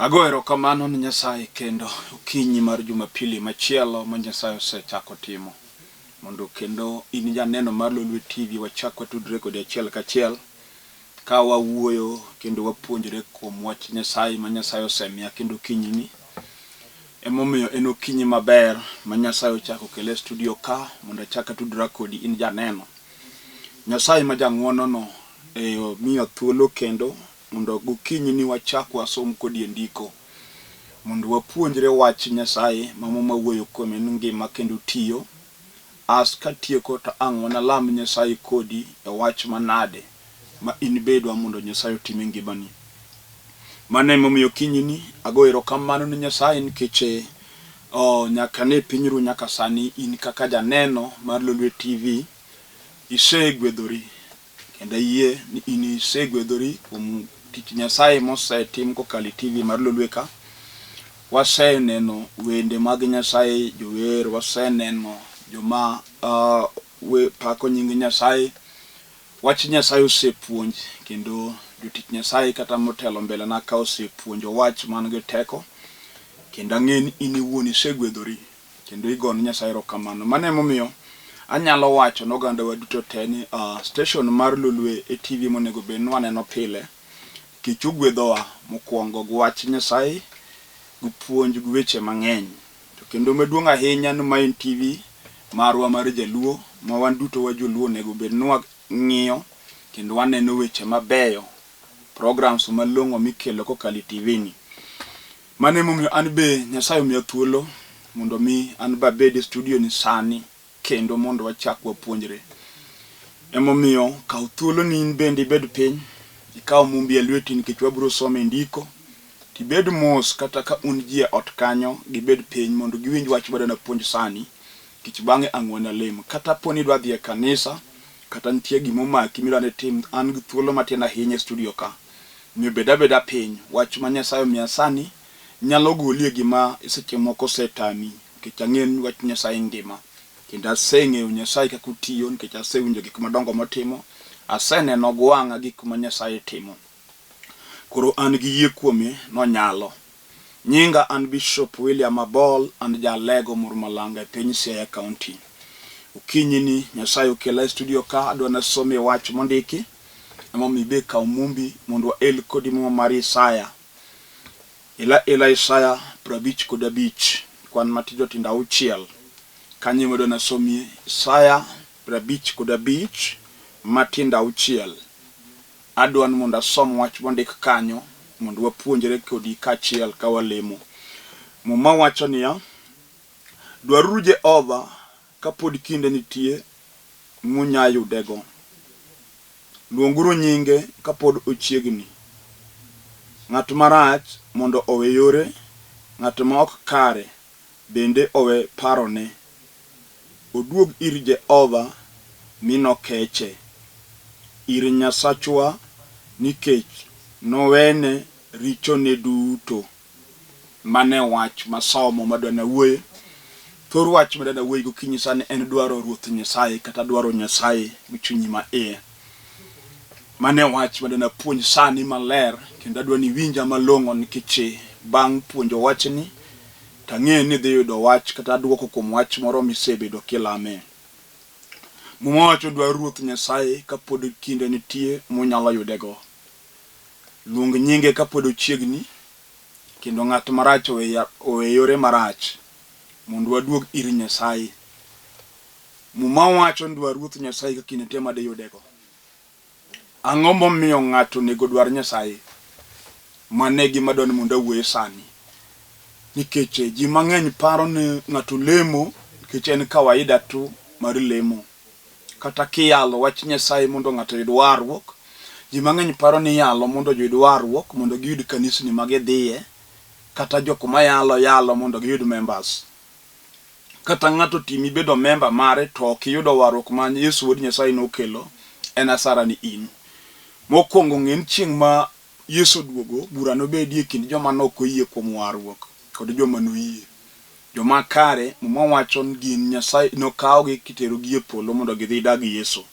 Ago erokamano ne Nyasaye kendo okinyi mar Jumapili machielo ma Nyasaye osechako timo. Mondo kendo in janeno mar Lolwe TV wachak watudre kodi achiel kachiel ka wawuoyo kendo wapuonjre kuom wach Nyasaye ma Nyasaye osemiya kendo okinyini. Emomiyo en okinyi maber ma Nyasaye ochako okele e studio ka mondo achak atudra kodi in janeno. Nyasaye ma jang'wonono e omiya thuolo kendo mondo gokinyi ni wachak wasom kodi e ndiko mondo wapuonjre wach Nyasaye ma Muma wuoyo kuome ni ngima kendo tiyo. As katieko to ang' wanalam Nyasaye kodi e wach manade ma in bedwa mondo Nyasaye otim e ngimani. Mano emomiyo okinyini ago erokamano ne Nyasaye nikech oh, nyaka ne piny ru nyaka sani in kaka janeno mar Lolwe TV isegwedhori Kendo ayie ni in isegwedhori kuom tich Nyasaye mosetim kokalo e TV mar Lolwe ka. Waseneno wende mag Nyasaye, jower, waseneno joma uh, we, pako nying Nyasaye. Wach Nyasaye osepuonj kendo jotich Nyasaye kata motelo mbele na ka osepuonjo wach man gi teko kendo ang'e ni in iwuon isegwedhori. Kendo igone Nyasaye erokamano. Mano emomiyo anyalo wacho ne ogandawa duto te ni uh, station mar Lolwe e TV monego bed ni waneno pile nikech ogwedhowa mokwongo gi wach Nyasaye gi puonj gi weche mang'eny. To kendo maduong' ahinya ni ma en TV marwa mar Jaluo ma wan duto wa Joluo onego bed ni wang'iyo kendo waneno weche mabeyo, programs malong'o mikelo kokalo e TV ni. Mano emomiyo an be Nyasaye omiya thuolo mondo mi an be abed e studio ni sani kendo mondo wachak wapuonjre. Emomiyo kaw thuolo ni in bende ibed piny, ikaw mumbi e lweti nikech wabiro somo e ndiko. Tibed mos kata ka un ji e ot kanyo, gibed piny mondo giwinj wach madwa napuonj sani, nikech bang'e ang' wanalem. Kata po ni idwa dhi e kanisa, kata nitie gima omaki midwa ni itim, an gi thuolo matin ahinya e studio ka. Omiyo bed abeda piny. Wach ma Nyasaye omiya sani nyalo goli e gima seche moko osetami, nikech ang'eyo ni wach Nyasaye ngima. Kendo aseng'eyo Nyasaye kaka otiyo, nikech asewinjo gik madongo motimo. Aseneno gi wang'a gik ma Nyasaye timo. Koro an gi yie kuome nonyalo. Nyinga an Bishop William Abol, an ja Alego Murmalanga e piny Siaya County. Okinyi ni Nyasaye okela e studio ka adwa nasomie wach mondiki. Emomiyo ibe kaw mumbi mondo wael kodi muma mar Isaya. Ela ela Isaya 55 kwan matindo tindo auchiel. Kanyo ema adwa nasomie Isaya 55 matindo auchiel. Adwa ni mondo asom wach mondik kanyo mondo wapuonjre kodi kaachiel ka walemo. Muma wacho niya, Dwaruru Jehova kapod kinde nitie munyayudego. Luonguru nyinge kapod ochiegni. Ng'at marach mondo owe yore, ng'at ma ok kare bende owe parone. Oduog ir Jehova mi nokeche, ir Nyasachwa nikech nowene richone duto. Mano e wach masomo madwa nawuoye. Thor wach madwa nawuoye gokinyi sani en dwaro Ruoth Nyasaye kata dwaro Nyasaye gi chunyi ma iye. Mano e wach madwa napuonj sani maler kendo adwa ni iwinja malong'o nikech bang' puonjo wachni to ang'eyo ni idhi yudo wach kata dwoko kuom wach moro misebedo kilame. Muma wacho dwar Ruoth Nyasaye kapod kinde nitie munyalo yudego. Luong nyinge kapod ochiegni, kendo ng'at marach owe yore marach, mondo waduog ir Nyasaye. Muma wacho ni dwar Ruoth Nyasaye ka kinde nitie ma diyudego. Ang'o momiyo ng'ato onego odwar Nyasaye? Mano e gima adwa ni mondo awuoye sani. Nikech ji mang'eny paro ni ng'ato lemo nikech en kawaida tu mar lemo. Kata kiyalo wach Nyasaye mondo ng'ato oyud warruok, ji mang'eny paro ni iyalo mondo ji oyud warruok mondo giyud kanisni ma gidhiye, kata jok mayalo yalo mondo giyud members. Kata ng'ato otimi bedo member mare to ok iyudo warruok ma Yesu wuod Nyasaye nokelo, en asara ni in. Mokwongo ng'e ni chieng' ma Yesu oduogo, bura nobedie e kind joma ne ok oyie kuom warruok kod joma noyie. Joma kare, Muma wacho ni gin Nyasaye nokawgi kiterogi e polo mondo gidhi gidag gi Yesu.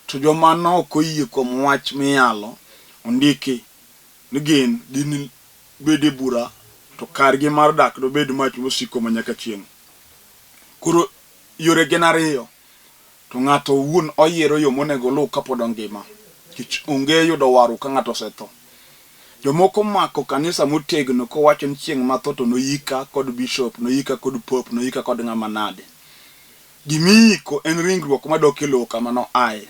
To joma ne ok oyie kuom wach miyalo, ondiki ni gin gin bed e bura to kargi mar dak nobed mach mosiko manyaka chieng'. Koro yore gin ariyo, to ng'ato owuon oyiero yo monego oluw kapod ongima, nikech onge yudo warruok ka ng'ato osetho. Jomoko omako kanisa motegno kowacho ni chieng' matho to noyika kod bishop, noyika kod pope, noyika kod ng'ama nade. Gimiiko en ringruok madok e lowo kama noaye.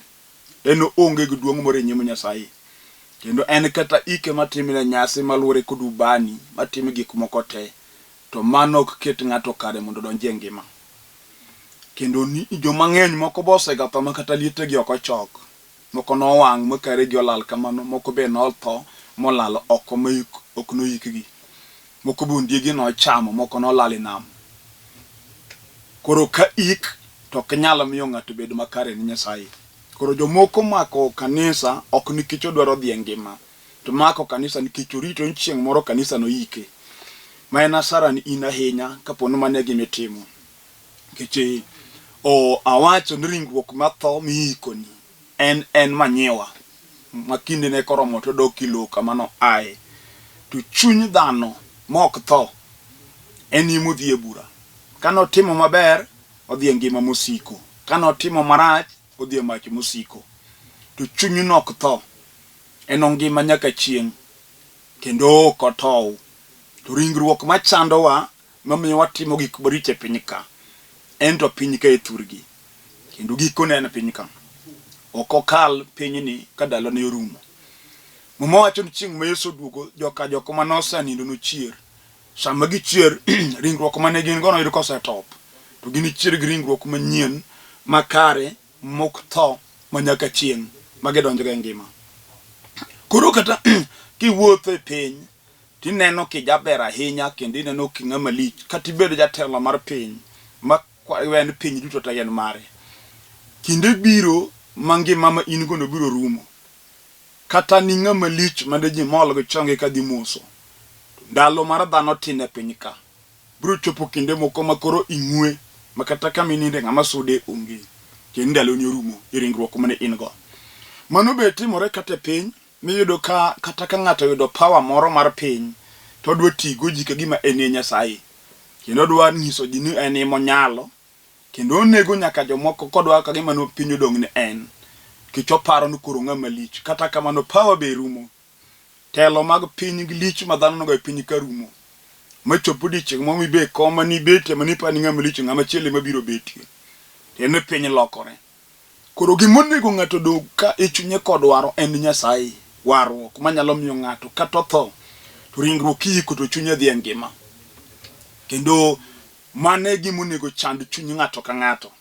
En oonge gi duong' moro e nyim Nyasaye. Kendo en kata ike matimne nyasi maluwore kod ubani, matim gik moko te, to mano ok ket ng'ato kare mondo odonji e ngima. Kendo ni joma ng'eny moko be osegatho ma kata lietegi ok ochok. Moko nowang' ma karegi olal kamano, moko be notho molal oko ma ok noyikgi. Moko be ondiegi nochamo, moko nolal e nam. Koro ka ik to ok nyal miyo ng'ato bed makare ne Nyasaye. Koro jomoko mako kanisa ok nikech odwaro dhi e ngima, to mako kanisa nikech orito ni chieng' moro kanisa noike. Ma en asara ni in ahinya kapo ni mano e gima itimo. Nikech o awacho ni ringruok matho miikoni en en manyiwa ma kindene koromo to odok e lowo kama noaye. To chuny dhano ma ok tho en ema odhi e bura. Kane otimo maber, odhi e ngima mosiko. Kane otimo marach, odhi e mach mosiko. To chunyno ok tho, en ongima nyaka chieng' kendo ok otow. To ringruok machandowa mamiyo watimo gik maricho e piny ka, en to piny ka e thurgi, kendo gikone en piny ka. Ok okal pinyni ka ndalone orumo. Muma wacho ni chieng' ma Yesu oduogo, joka jok ma nosenindo nochier. Sama gichier, ringruok mane gin go noyud kosetop, to ginichier gi ringruok manyien makare mok tho ma nyaka chieng' ma gidonjogo e ngima. Koro kata kiwuotho e piny tineno kijaber ahinya kendo ineno king'ama lich kata ibed jatelo mar piny ma en piny duto te en mare. Kinde biro ma ngima ma in go no biro rumo. Kata ni ng'ama lich mane ji mol gi chonge ka dhi moso. To ndalo mar dhano tin e piny ka. Biro chopo kinde moko ma koro ing'we ma kata kama ininde ng'ama sude onge. Kendo ndaloni orumo e ringruok mane in go. Mano be timore kata e piny miyudo ka kata ka ng'ato oyudo power moro mar piny to odwa tigo ji ka gima en e Nyasaye. Kendo odwa nyiso ji ni en ema onyalo. Kendo onego nyaka jomoko kodwa ka gima no piny odong' ne en. Nikech oparo ni koro ong'ama lich. Kata kamano power be rumo. Telo mag piny gi lich ma dhano nigo e piny ka rumo. Ma chop odiechieng' moro mibe e kom mane ibetie mane iparo ni ng'ama lich ng'ama chielo ema biro betie. Tiende ni piny lokore. Koro gima onego ng'ato odog ka e chunye kodwaro en Nyasaye, warruok manyalo miyo ng'ato kata otho to ringruok iyiko to chunye dhi e ngima. Kendo mano e gima onego chand chuny ng'ato ka ng'ato.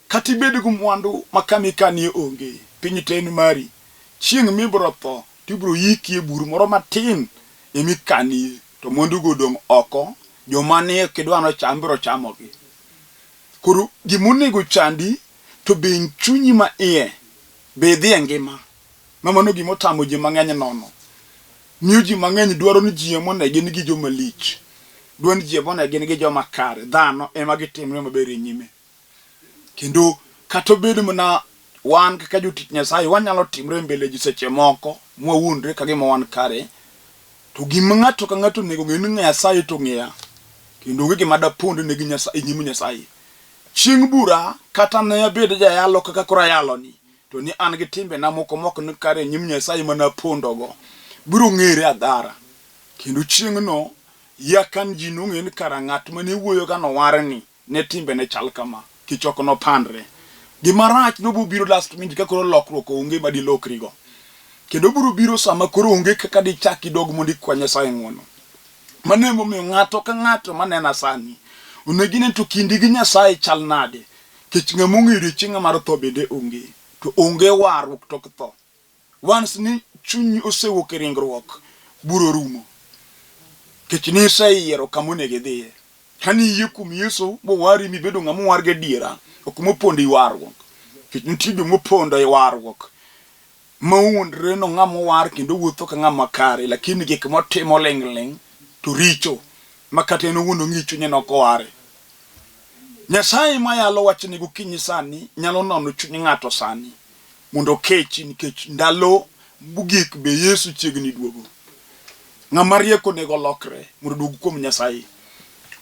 Kata ibed gi mwandu ma kama ikanie onge, piny te en mari. Chieng' mibiro tho to ibiro yiki e bur moro matin ema ikanie to mwandugo odong' oko, joma nie kidwa nocham biro chamogi. Koro gima onego chandi to be chunyi ma iye be idhi e ngima. Ma mano gima otamo ji mang'eny nono. Miyo ji mang'eny dwaro ni ji ema one gin gi joma lich. Dwaro ni ji ema one gin gi joma kare. Dhano ema gitimre maber e nyime. Kendo kata obed mana wan kaka jotich Nyasaye wanyalo timre e mbele ji seche moko mwawuondre ka gima wan kare. To gima ng'ato ka ng'ato onego ng'e ni Nyasaye to ng'eya. Kendo onge gima dapond ne gi Nyasaye, e nyim Nyasaye. Chieng' bura kata ne abed jayalo kaka koro ayaloni, to ni an gi timbena moko mok ni kare e nyim Nyasaye mane apondogo, biro ng'ere adhara. Kendo chieng'no yakan ji nong'e ni kara ng'at mane wuoyoga nowarni ne timbene chal kama, kech ok nopandre. Gima rach nobo biro last minute ka koro lokruok onge ma dilokrigo. Kendo biro biro sama koro onge kaka dichak idog mondo ikwa Nyasaye ng'wono. Mano emomiyo ng'ato ka ng'ato manena sani, onego ine to kindi gi Nyasaye chal nade, kech ng'ama ong'eyo odiechienga mar tho bende onge. To onge warruok tok tho. Once ni chunyi osewuok e ringruok, bura orumo. Kech niseyiero kama onego idhiye. Kane iyie kuom Yesu mowari mibedo ng'ama owar gadiera, ok mopondo e warruok. Kech nitie joma opondo e warruok ma owuondre ni ng'ama owar kendo wuotho ka ng'ama kare, lakini gik motimo ling' ling' to richo ma kata en owuon ong'i chunye ni ok oware. Nyasaye ma yalo wachni gokinyi sani nyalo nono chuny ng'ato sani mondo okechi nikech ndalo mogik be Yesu chiegni duogo. Ng'ama riek onego olokre mondo oduog kuom Nyasaye.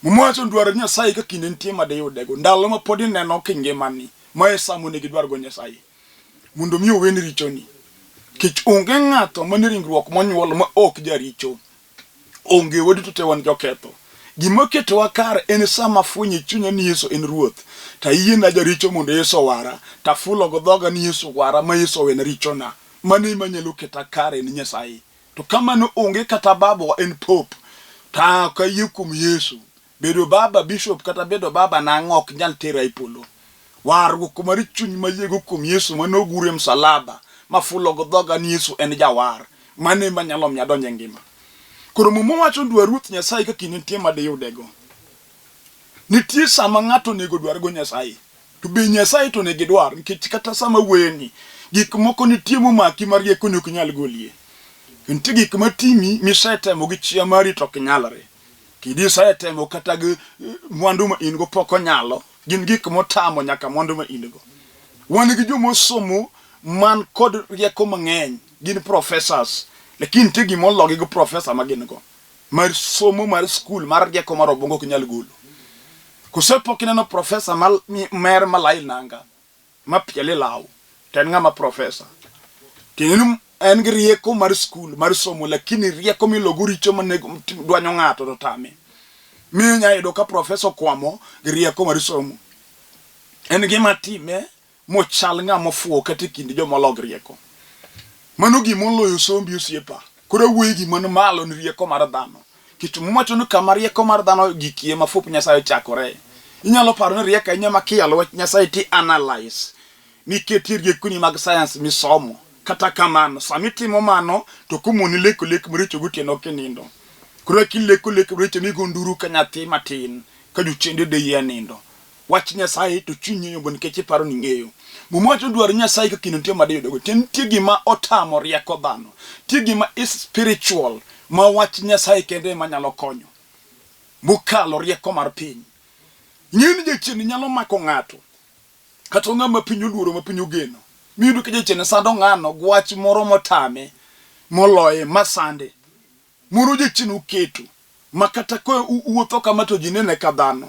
Muma wacho ni dwar Nyasaye ka kinde nitie ma diyudego. Ndalo ma pod ineno kingimani, ma e sa monego idwargo Nyasaye. Mondo mi oweni richoni. Nikech onge ng'ato mane ringruok monyuol ma ok jaricho. Onge, waduto te wan joketho. Gima oketowa kare en sama afwenyo e chunya ni Yesu en Ruoth, to ayiena jaricho mondo Yesu owara, to afulo gi dhoga ni Yesu wara ma Yesu owena richona. Mano ema nyalo keta kare ni Nyasaye. To ka mano onge kata babawa en Pope, to ok ayie kuom Yesu. Bedo baba bishop kata bedo baba nang'o ok nyal tera e polo. Warruok mar chuny mayiego kuom Yesu mane ogur e msalaba, mafulo gi dhoga ni Yesu en jawar, mano ema nyalo miyo adonj e ngima. Koro Muma wacho ni dwar Ruoth Nyasaye ka kinde nitie ma diyudego. Nitie sama ng'ato onego dwargo Nyasaye. To be Nyasaye to onego idwar nikech kata sama wuoyeni, gik moko nitie momaki ma riekoni ok nyal golie. Nitie gik matimi misetemo gi chia mari to ok nyalre. Kidi isetemo kata gi mwandu ma in go pok onyalo, gin gik motamo nyaka mwandu ma in go. Wan gi joma osomo man kod rieko mang'eny, gin professors, lakini nitie gima ologi gi professor ma gin go. Mar somo mar skul mar rieko mar obwongo ok nyal golo. Kose pok ineno professor ma mer ma lai nanga? ma piele law to en ng'ama profesa. Tiende ni en gi rieko mar skul mar somo lakini rieko milogo richo manego dwanyo ng'ato to tame. Miyo inya yudo ka profesa okwamo gi rieko mar somo. En gima time mochal ng'ama ofuwo kata e kind joma olog rieko. Mano gima oloyo sombi osiepa. Koro awuoyo gima ni malo ni rieko mar dhano. Nikech Muma wacho ni kama rieko mar dhano gikie ma fup Nyasaye chakore. Inyalo paro ni riek ahinya ma kiyalo wach Nyasaye ti analyze miketie riekoni mag science misomo. Kata kamano, sama itimo mano to komoni leko lek maricho gotieno kinindo. Koro kileko lek maricho migo nduru ka nyathi matin ka jochiende deyi e nindo. Wach Nyasaye to chunyi yombo nikech iparo ni ing'eyo. Muma wacho dwar Nyasaye ka kinde nitie ma diyudego. Tiende nitie gima otamo rieko dhano. Nitie gima is spiritual ma wach Nyasaye kende ema nyalo konyo. Mokalo rieko mar piny. Ing'eyo ni jachien nyalo mako ng'ato kata ng'ama piny oluoro ma piny ogeno. Miyudo ka jachien sando ng'ano gi wach moro motame moloye masande. Moro jachien oketo ma kata ka uwuotho kama to ji nene ka dhano,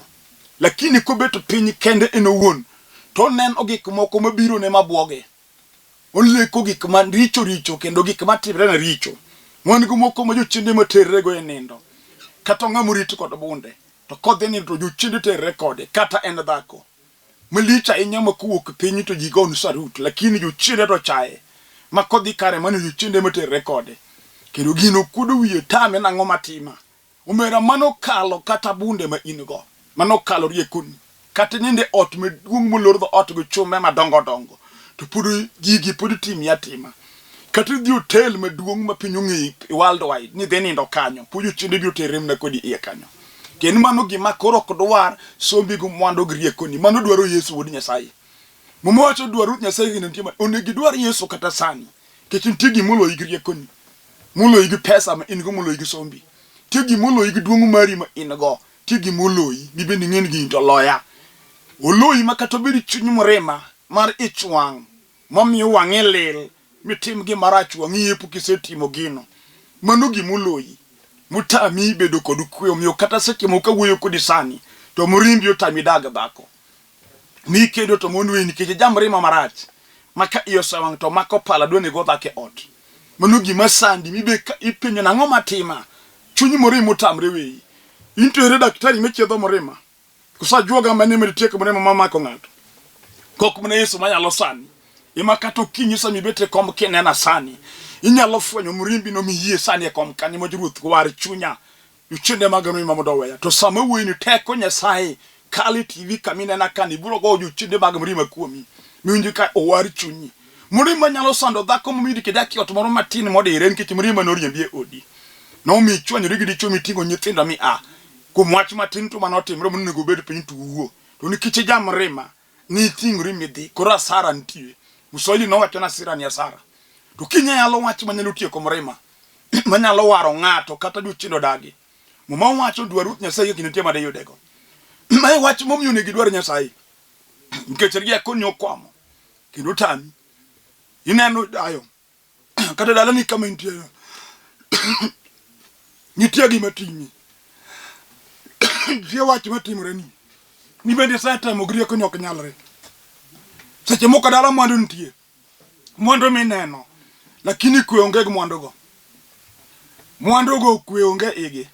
lakini kobet piny kende en owuon to oneno gik moko mabirone mabwoge. Oleko gik ma richo richo kendo gik matimre ne richo. Wan gi moko ma jochiende materre go e nindo. Kata ng'ama orit kod bunde to kodhi nindo to jochiende terre kode kata en dhako. Malich ahinya ma kowuok piny to ji gone sarut, lakini jochiende to chaye. Ma kodhi kare mano jochiende materre kode. Kendo gino kuodo wiye tame nang'o matima. Omera mano kalo kata bunde ma in go. Mano kalo riekoni. Kata ninde ot maduong' molor dho ot gi chumbe madongo dongo. To pod gigi pod timi atima. Kata idhi hotel maduong' ma piny ong'eyi worldwide ni dhi nindo kanyo. Pod jochiende biro terre mana kodi iye kanyo. Kendo mano gima koro ok dwar sombi gi mwandu gi riekoni. Mano dwaro Yesu wuod Nyasaye. Muma wacho dwaro Nyasaye kendo nitie ma onego idwar Yesu kata sani. Nikech nitie gima oloyi gi riekoni. Moloyi gi pesa ma in go moloyi gi sombi. Nitie gima oloyi gi duong' mari ma in go. Nitie gima oloyi mibende ing'e ni gini to oloya. Oloyi ma kata obed chuny mrima mar ich wang' mamiyo wang'i lil mitim gima rach wang'i yepo kisetimo gino. Mano gima oloyi motami bedo kod kwe. Omiyo kata seche moko kawuoyo kodi sani to mirimbi otami dag dhako. Mikedo to mon weyi nikech ijamrima marach ma ka iye osewang' to mako pala dwa nego dhako e ot. Mano gima sandi mibe ka ipenjo nang'o matima. Chuny morima otamre weyi. In to ere daktari machiedho morima? Koso ajuoga mane ma ditiek mrema mamako ng'ato? Kok mana Yesu manyalo sani. Ema kata okinyi sama ibet e kom kinena sani, inyalo fwenyo mirimbi no miyie sani e kom kanyo ma Ruoth war chunya. Jochiende mag mirima mondo oweya. To sama wuoyi ni teko Nyasaye kalo e TV kama inena kani biro goyo jochiende mag mirima kuomi. Miwinj ka owar chunyi. Mirima nyalo sando dhako momiyudi kidak e ot moro matin modire nikech mirima noriembi e odi. Nomiyo ichwanyori gi dichwo miting'o nyithindo mi a. Kuom wach matin to mano otimre monego obed piny to uwuo. To nikech ijamrima, niting'ori midhi, koro asara nitie. Mswahili nowacho ni asira ni asara. To kinya yalo wach manyalo tieko mrima, manyalo waro ng'ato kata jochiende odagi. Muma wacho dwar Ruoth Nyasaye kaka nitie madiyudego. Mae wach momiyo onego idwar Nyasaye. Nikech rieko ni okwamo kendo otami. Ineno dayo kata dalani kama intie. Nitie gima timi. Nitie wach matimore ni. Ni bende isetemo gi rieko ni ok nyalre. Seche moko dala mwandu nitie. Mwandu mineno. Lakini kwe onge gi mwandugo. Mwandugo kwe onge igi.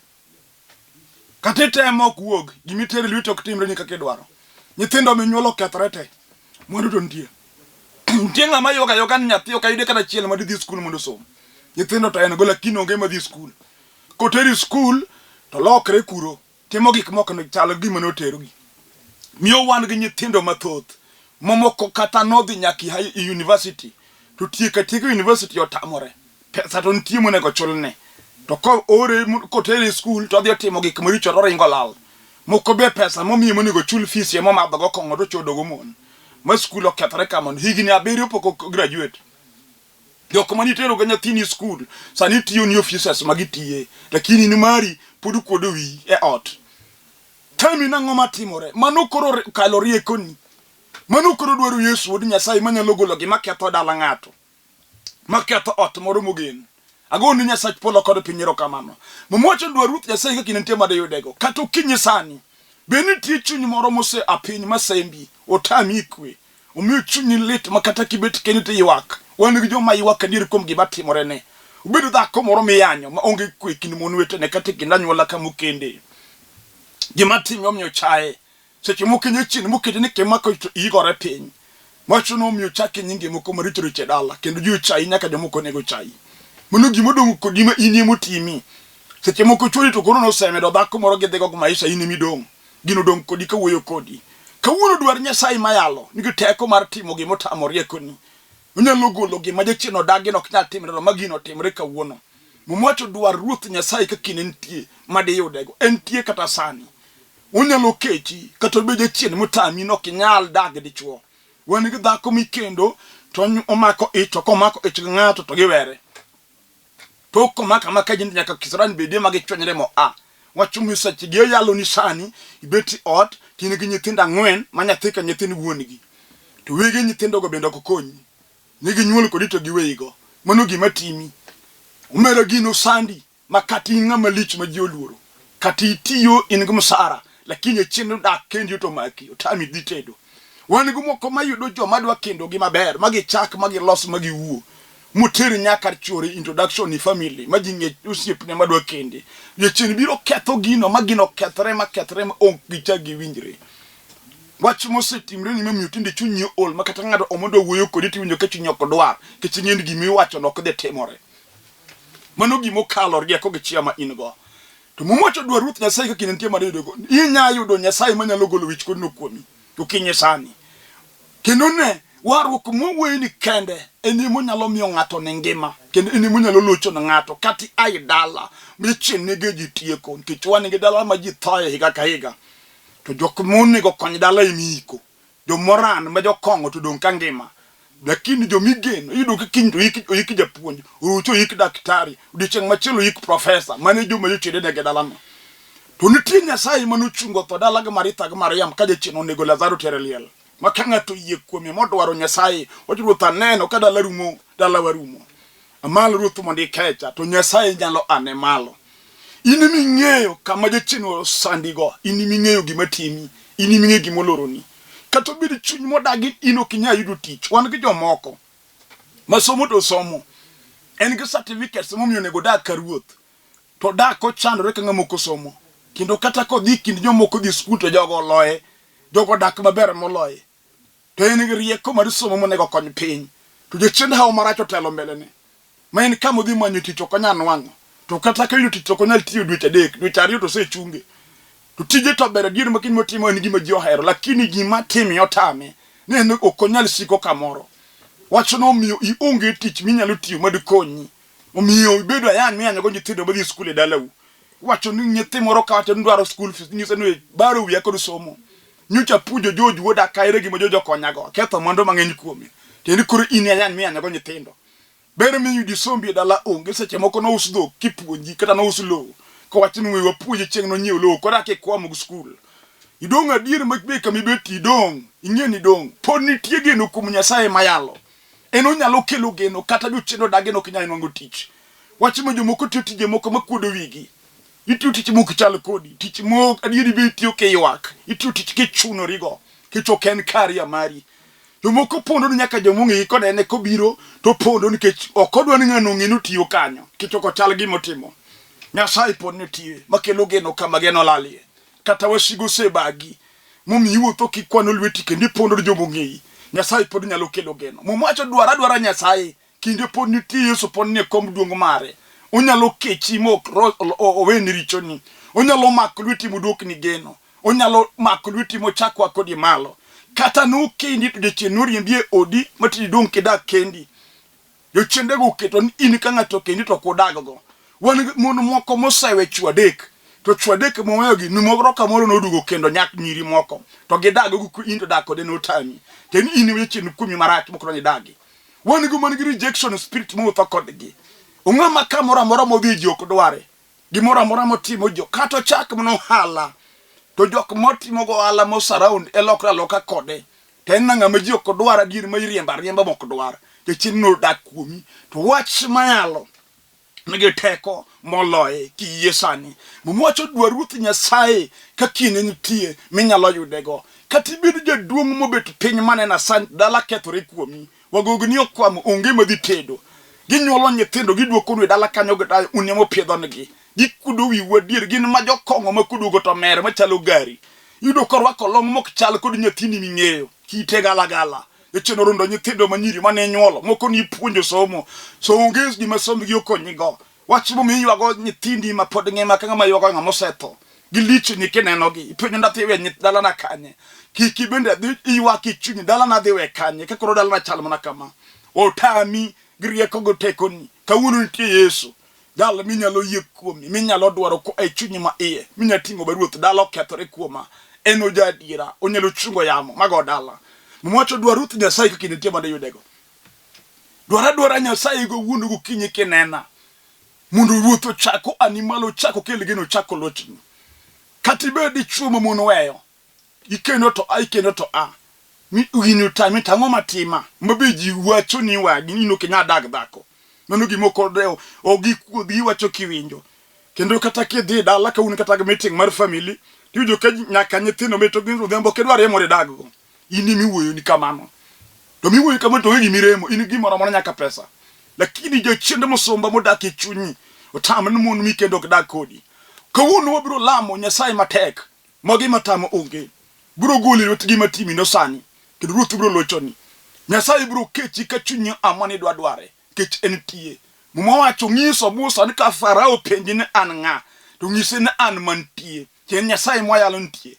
Kata itemo ok wuog, gima itero e lweti ok timre ni kaka idwaro. Nyithindo minyuolo okethore te. Mwandu to nitie. Nitie ng'ama yoga yoga ni nyathi ok ayude kata achiel ma dhi skul mondo osom. Nyithindo to en go lakini onge madhi skul. Koteri skul to lokre kuro timo gik moko ne chal gima noterogi. Miyo wan gi nyithindo mathoth mamoko kata nodhi nyaka e university to tieko atieka university otamore. Pesa to nitie monego chulne. To ko ore kotere e skul to odhi otimo gik maricho to oringo lal. Moko be pesa momiye monego chul fees ema omadhogo kong'o to ochodogo mon. Ma skul okethore kamano. Higni abiriyo pok o graduate. Jok mane itero ga nyathini e skul sani tiyo ni officers ma gitiye. Lakini in mari pod okuodo wiyi e ot. Tell me nang'o matimore? Mano koro kalo riekoni. Mano koro dwaro Yesu wuod Nyasaye manyalo golo gima ketho dala ng'ato. Maketho ot moro mogen. Agoni ni Nyasach polo kod piny erokamano. Muma wacho ni dwar Ruoth Nyasaye ka kinde nitie madiyudego. Kata okinyi sani, be nitie chuny moro mose a piny masembi, otami kwe, omiyo chunyi lit ma kata kibet kendi to iywak. Wan gi joma ywak adier kuom gima timorene. Obedo dhako moro miyanyo ma onge kwe e kind mon wetene kata e kind anyuola kama okende. Gima time omiyo chaye. Seche moko jachien mokete ni kimako to igore piny. Wacho ni omiyo chake nyinge moko maricho richo e dala kendo ji ochayi nyaka jomoko onego chayi. Mano gima odong' kodi ma in ema otimi. Seche moko chwori to koro nosemedo dhako moro gidhigo go maisha in ema idong'. Gino odong' kodi ka wuoyo kodi. Kawuono dwar Nyasaye mayalo nigi teko mar timo gima otamo riekoni. Onyalo golo gima jachien odagi ni ok nyal timre no ma gino otimre kawuono. Muma wacho dwar Ruoth Nyasaye ka kinde nitie ma diyudego. Entie kata sani. Onyalo kechi kata obed jachien motami ni ok inyal dak gi dichwo. Wan gi dhako mikendo to omako ich to komako ich gi ng'ato to giwere. Tok komako amaka ji nyaka kisirani bedie ma gichwanyre mo a. Wacho mi seche gi oyalo ni sani ibet e ot to in gi nyithindo ang'wen ma nyathi ka nyathi ni wuon gi. To wege nyithindo go bende ok konyi. Ne ginyuol kodi to giweyigo. Mano gima timi. Omera gino sandi. Ma kata in ng'ama lich ma ji oluoro, kata itiyo in gi msara, lakini achien dak kendi to maki, otami dhi tedo. Wan gi moko mayudo joma dwa kendogi maber, ma gichak, ma gilos, ma giwuo. Moter nyaka chwore introduction ni family, ma ji ng'e osiepne madwa kende. Jachien biro ketho gino, ma gino kethre, ma kethre, ma ok gichak giwinjre. Wach mosetimre ni momiyo tinde chunyi ool, ma kata ng'ato omondo wuoyo kodi tiwinjo ka chunyi ok dwar, nikech ing'e ni gima iwachono ok dhi timore. Mano gima okalo rieko gi chia ma in go. To Muma wacho dwar Ruoth Nyasaye ka kinde nitie mar yudogo. Inya yudo Nyasaye manyalo golo wich kodno kuomi okinyi sani. Kendo ne warruok mwawuoyo ni kende en ema onyalo miyo ng'ato ne ngima kendo en ema onyalo locho ne ng'ato kata ia e dala michien nege ji tieko nikech wan gi dala ma ji thoye higa ka higa to jok monego kony dala ema iiko. Jomoran ma jokong'o to dong' ka ngima. Lakini jomigeno iyudo ka kiny to oyik, oyik japuonj, orucho oyik daktari, odiechieng' machielo oyik profesa, mano e joma jochiende negi e dalano. To nitie Nyasaye mane ochungo tho dala gi Maritha gi Mariam ka jachien onego Lazaro tere liel. Ma ka ng'ato oyie kuome modwaro Nyasaye, wacho Ruoth aneno ka dala rumo, dalawa rumo. Amalo Ruoth mondo ikecha, to Nyasaye nyalo ane malo. In ema ing'eyo kama jachien osandigo, in ema ing'eyo gima timi, in ema ing'eyo gima oloroni. Kata obed chuny modagi in ok inyal yudo tich. Wan gi jomoko ma somo to somo, en gi certificates momiyo onego odag ka ruoth, to odak kochandore ka ng'ama ok osomo. Kendo kata kodhi kind jomoko dhi skul to jogo oloye, jogo odak maber moloye. To en gi rieko mar somo monego okony piny. To jachien hawo marach otelo mbelene. Ma en kama odhi manyo tich ok onyal nwang'o. To kata ka oyudo tich to ok onyal tiyo dweche adek, dweche ariyo to osechunge. To tije to ber adier ma gima otimo en gima ji ohero, lakini gima time otame. Ni en ok onyal siko kamoro. Wachno omiyo ionge tich minyalo tiyo madikonyi. Omiyo ibedo ayany miyanyogo nyithindo madhi e skul e dalau. Iwacho ni nyathi moro kawacho ni dwaro school fees, inyise ni baro wiya kod somo. Nyocha apuonjo George wuoda ka ere gima George okonyago. Aketho mwandu mang'eny kuome. Tiende koro in ayany miyanyogo nyithindo. Ber miyudo isombi e dala onge. Seche moko nous dhok kipuonji kata nous lowo. Kowacho ni we wapuonje chieng' nonyiew lowo koro akikwamo gi skul. Idong' adier ma be kama ibet idong'. Ing'e ni idong'. Pod nitie geno kuom Nyasaye mayalo. En onyalo kelo geno kata jochiende odagi ni ok inyal nwang'o tich. Wach ma jomoko tiyo tije moko makuodo wigi. Itiyo tich mok chal kodi, tich mok adieri be itiyo kiywak, itiyo tich kichunorigo, kech ok en kari mari. Jomoko pondo ni nyaka joma ong'eyi konene kobiro to pondo nikech ok odwa ni ng'ano ong'e ni otiyo kanyo, nikech ok ochal gima otimo. Nyasaye pod nitie makelo geno kama geno olalie. Kata wasigu osebagi momiyo iwuotho kikwano lweti kendo ipondo ni joma ong'eyi. Nyasaye pod nyalo kelo geno. Muma wacho dwar adwara Nyasaye Kinde pod nitie, Yesu pod nie kom duong' mare. Onyalo kechi mok oweni richoni. Onyalo mako lweti moduokni geno. Onyalo mako lweti mochak wa kodi malo. Kata nokendi to jachien noriembi e odi ma tinde idong' kidak kendi. Jochiendego oketo ni in ka ng'ato okendi to ok udaggo. Wan mon moko mosewe chwo adek to chwo adek moweyogi ni moro ka moro noduogo kendo nyak nyiri moko to gidag go in to dak kode notami. To in in jachien kuomi marach mok dwa ni idagi. Wan go man gi rejection spirit mowuotho kodgi. Ong'ama kamoro amora modhi ji ok dware. Gimoro amora motimo ji kata ochak mana ohala to jok motimo go ohala mo surround e lokre aloka kode. To en ng'ama ji ok dwar adier ma iriembo ariemba mok dwar. Jachien no odak kuomi. To wach mayalo nigi teko moloye kiyie sani. Muma wacho dwar Ruoth Nyasaye ka kinde nitie minyalo yudego. Kata ibed jaduong' mobet piny manena sani dala kethore kuomi. Wagogni okwamo onge madhi tedo. Ginyuolo nyithindo giduokonu e dala kanyo gidayo un ema upiedhonegi. Gikuodo wiu adier gin ma jokong'o ma koduogo to mer machalo gari. Iyudo korwako long' mok chal kod nyathini ming'eyo. Kite galagala. Jachien orundo nyithindo manyiri mane inyuolo, moko ni ipuonjo somo. So onge gima sombgi okonyigo. Wach momiyo iywago nyithindi ma pod ngima ka ng'ama ywago ng'ama osetho. Gilichni kinenogi. Ipenjo ndathi we nyith dalana kanye. Kik ibende dhi iywak e chunyi dalana dhi we kanye ka koro dalana chal mana kama. Otami gi rieko gi tekoni. Kawuono nitie Yesu. Jal minyalo yie kuome, minyalo dwaro koa e chunyi ma iye, minyalo ting'o ba Ruoth, dala okethore kuoma. En oja adiera, onyalo chungo yamo mago dala. Muma wacho dwar Ruoth Nyasaye kaka nitie mondo iyudego. Dwar adwara Nyasaye go wuondo gokinyi kinena. Mondo Ruoth ochak oani malo, ochak okel geno, ochak olochni. Kata ibed dichuo ma mon weyo, Ikendo to a, ikendo to a. Mi gini otami to ang'o matima? Ma be ji wacho ni wagi ni in ok inyal dag dhako. Mano gima ok odewo. Ok gikuodhi giwacho kiwinjo. Kendo kata kidhi dala ka un kata gi meeting mar family, tiwinjo ka nyaka nyithindo meto gin odhiambo ok idwar yemore dag go. In ema iwuoyo ni kamano. To miwuoyo kamano to onge gima iremo, in gimoro amora nyaka pesa. Lakini jachiende mosomba modak e chunyi otam ni mon mikendo ok dag kodi. Kawuono wabiro lamo Nyasaye matek ma gima tamo onge. Biro goli e lwet gima timino sani, kendo Ruoth biro lochoni. Nyasaye biro kechi ka chunyi amua ni idwa dware, nikech en tie. Muma wacho ng'iso Musa ni ka Farao penji ni an ng'a, to nyise ni an mantie. Tiende Nyasaye mwayalo nitie.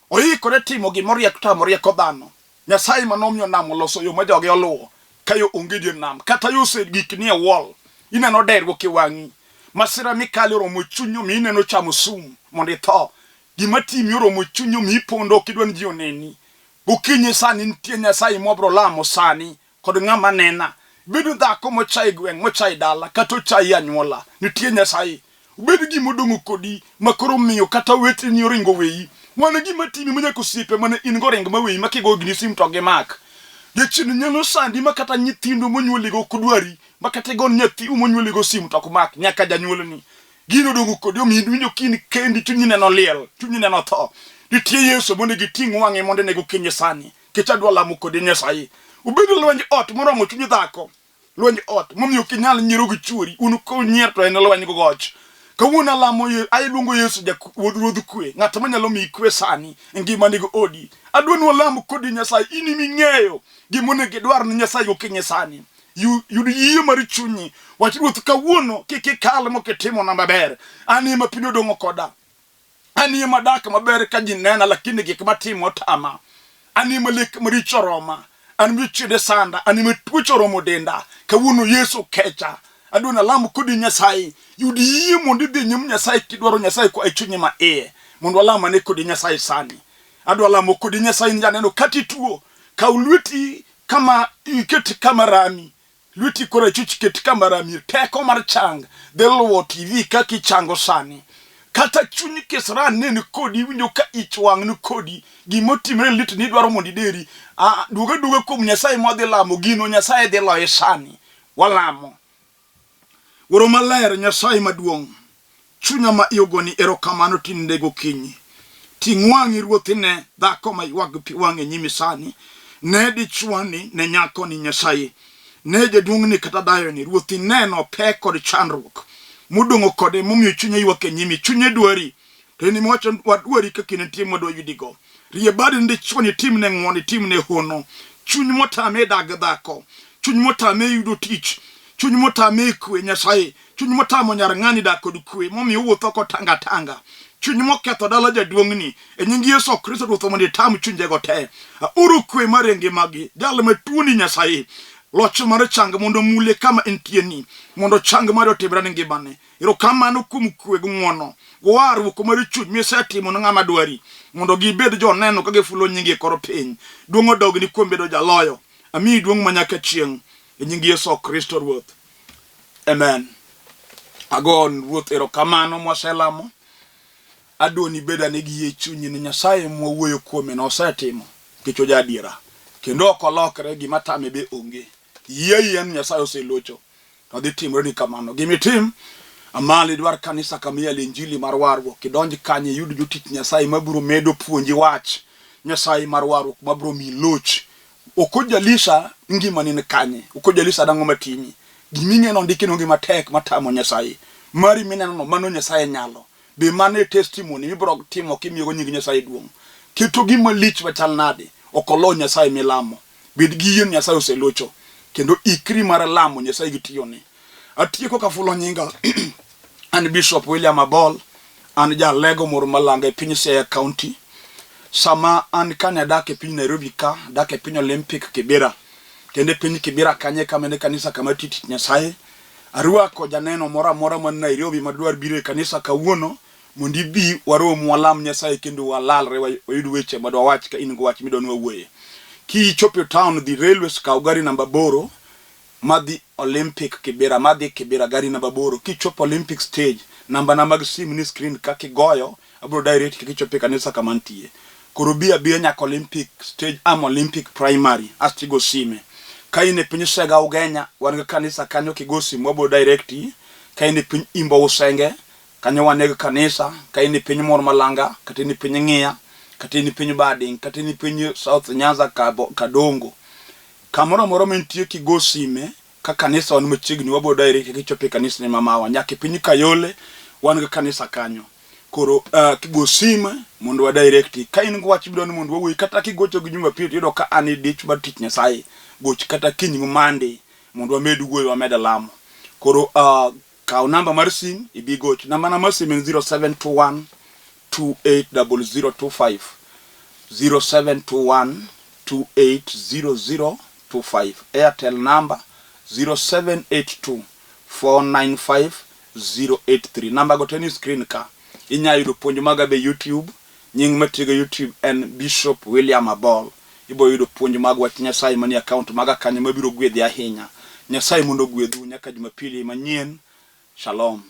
Oikore timo gima oriek tamo rieko dhano. Nyasaye ma nomiyo nam oloso yo ma joge oluwo ka yo onge dier nam, kata yo osegik nie wall. Ineno derruok e wang'i. Masira mikale oromo chunyi omiyo ineno chamo sum mondo itho. Gima timi oromo chunyi omiyo ipondo ok idwa ni ji oneni. Gokinyi sani nitie Nyasaye mwabro lamo sani kod ng'ama nena. Ibed dhako mochayi gweng', mochayi dala, kata ochayi anyuola, nitie Nyasaye. Obed gima odong'o kodi ma koro miyo kata oweteni oringo weyi. Mano gima timi ma nyaka osiepe mane in go ring ma weyi ma kigo gini sim to gimak. Jachien nyalo sandi ma kata nyithindo monyuoligo ok dwari, ma kata igon nyathiu monyuoligo sim to ok mak, nyaka janyuolni. Gino odong'o kodi omiyo iwinjo ka in kendi, chunyi neno liel, chunyi neno tho. Nitie Yesu mondo giting' wang'e mondo ine gokinyi sani. Kech adwa lamo kodi Nyasaye. Obed lwenj ot moromo chuny dhako. Lwenj ot momiyo ok inyal nyiero gi chuori. Un kunyier to en lweny go goch. Kawuono alamo ye, aluongo Yesu wuod ruodh kwe, ng'at manyalo miyi kwe sani e ngimani gi odi. Adwa ni walam kodi Nyasaye, in ema ing'eyo gima onego idwar ne Nyasaye gokinyi sani. Yud yie mar chunyi. Wach Ruoth kawuono kik ikal mok itimona maber. An ema piny odong'o koda. An ema dak maber ka ji nena, lakini gik matimo otama. An ema lek maricho oroma. An ema chiende sanda. An ema tuoche oromo denda. Kawuono Yesu kecha. Adwa nalam kodi Nyasaye. Yud yie mondo idhi nyim Nyasaye kidwaro Nyasaye koa e chunyi ma iye. Mondo walam ane kodi Nyasaye sani. Adwa lamo kodi Nyasaye ni janeno kata ituo. Kaw lweti kama iket kama rami. Lweti korachwich ket kama rami. Teko mar chang dhi luwo TV kaka ichango sani. Kata chuny kisran ne ni kodi, iwinjo ka ich wang' ni kodi, gima otimre lit ni idwaro mondo ideri. Ah, duog aduoga kuom Nyasaye mwadhi lamo, gino Nyasaye dhi loye sani. Walamo. Wuoro maler, Nyasaye maduong'. Chunya ma iogoni erokamano tinende gokinyi. Ting' wang'i Ruoth ine dhako ma ywak gi pi wang'e e nyimi sani. Ne dichwoni, ne nyakoni Nyasaye. Ne jaduong'ni kata dayoni, Ruoth ineno pek kod chandruok modong'o kode momiyo chunye ywak e nyimi. Chunye dwari. To in ema iwacho wadwari ka kinde nitie mwadwa yudigo. Rie badi ni dichwoni itimne ng'wono, itimne hono. Chuny motame dak gi dhako. Chuny motame yudo tich. Chuny motame kwe Nyasaye. Chuny motamo nyar ng'ani dak kod kwe, momiyo owuotho kotanga tanga. Chuny moketho dala jaduong'ni, e nying Yesu Kristo Ruoth mondo itam chunjego te. Aoro kwe mar e ngimagi, jal ma tuoni Nyasaye. Loch mar chang mondo omule kama entie ni, mondo chang mare otimre ne ngimane. Erokamano kuom kwe gi ng'wono, gi warruok mar chuny misetimo ne ng'ama dwari, mondo gibed joneno ka gifulo nyingi e kor piny. Duong' odogni kuom bedo jaloyo. Amiyi duong' manyaka chieng', e nying Yesu Kristo Ruoth. Amen. Agon Ruoth erokamano mwaselamo. Adwani bed ane gi yie chunyi ni Nyasaye mwawuoyo kuome no osetimo nikech oja adiera. Kendo ok olokre, gima tame be onge. Yie ayie ni Nyasaye oselocho. To dhi timore ni kamano. Gima itim, amalo idwar kanisa kama iyale injili mar warruok. Idonj kanyo iyud jotich Nyasaye mabiro medo puonji wach Nyasaye mar warruok mabiro miyi loch. Ok ojalisa ngimani ni kanye, ok ojalisa nang'o matimi. Gima ing'e ni ondiki ni ngima tek matamo Nyasaye. Mari mineno no mano Nyasaye nyalo. Be mano e testimony mibiro timo kimiyogo nying Nyasaye duong'? Keto gima lich machal nade ok olo Nyasaye milamo. Bed gi yie ni Nyasaye oselocho kendo ikri mar lamo Nyasaye gi tiyone. Atieko kafulo nyinga. An Bishop William Abol, an jalego moro malanga e piny Siaya County. Sama an kane adak e piny Nairobi ka, adak e piny Olympic Kibera. Kendo e piny Kibera kanye kama ne kanisa kama atiyo tich Nyasaye. Arwako janeno moro amora man Nairobi madwar biro e kanisa kawuono mondo ibi warom walam Nyasaye kendo walalre wayud weche ma dwawach ka in gi wach midwa ni wawuoye. Kichopo e town dhi railways kaw gari namba 8 madhi Olympic Kibera madhi Kibera gari namba 8 kichopo Olympic stage namba na mag sim ni screen ka kigoyo abiro direct kaka ichopo e kanisa kama antie. Koro bi abiya nyaka Olympic stage am Olympic primary asto igo sime. Ka in e piny Sega Ugenya wan gi kanisa kanyo kigo simu wabiro direct ka in e piny Imbo Usenge kanyo wan gi kanisa ka in e piny Mor Malanga kata in e piny Ng'iya kata in e piny Bading kata in e piny South Nyanza Kadongo kamoro amora ma intie kigo sime ka kanisa wan machiegni wabiro direct kaka ichopo e kanisni ma mawa nyaka e piny Kayole wan gi kanisa kanyo. Koro uh, kigo sime mondo wa direct ka in gi wach midwa ni mondo wawuoyi kata kigocho gi Jumapil to iyudo ka an e dich mar tich Nyasaye goch kata kiny gi Monday mondo wamed wuoyo wamed lamo. Koro uh, kaw namba mar sim ibi goch. Namba na mar sim en 0721 280025 0721 280025 Airtel number 0782 495 083 namba go te ni screen ka inya yudo puonj maga be YouTube nying matiyogo YouTube en Bishop William Abol ibo yudo puonj mag wach Nyasaye manie account maga kanyo mabiro gwedhi ahinya Nyasaye mondo ogwedhu nyaka Jumapili manyien Shalom.